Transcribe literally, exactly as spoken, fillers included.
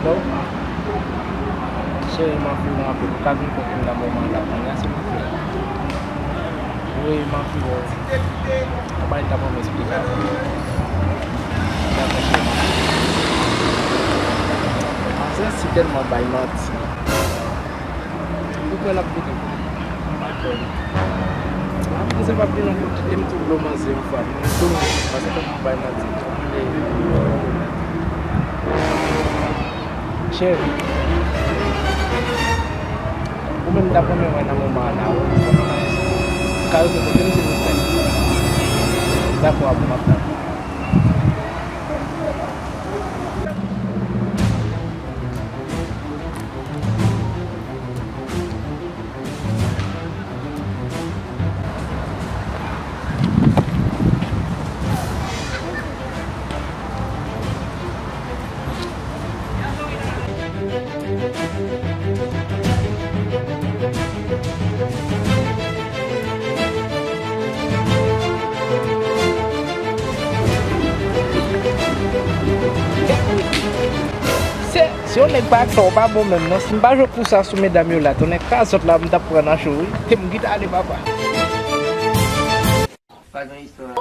Hello? Cheri, m anvi w anpil. Ou ka vin kote m nan moman la, kounye a, silvouplè? Wi, m anvi w. Anba, li t ap ban m esplikasyon. Dakò, cheri. Manzè si tèlman bay manti. Ou kwè l ap vini? M pa kwè. A, manzè p ap vini ankò. Kite m tou blo manzè yon fwa. Blo manzè, paske fòk mwen bay manti. Cheri, ou menm m t ap renmen wè nan moman an la, wi. Ou ka rete kote m, silvouplè? Dakò, apre m ap tann ou. Se, se yon nèg pa ak sa, ou pa bon menm non. Si m pa jwe pou sa sou medam yo la, tonnè krazòt la, m t ap pran nan cho, wi. Te m kite ale, papa. Pa gen istwa.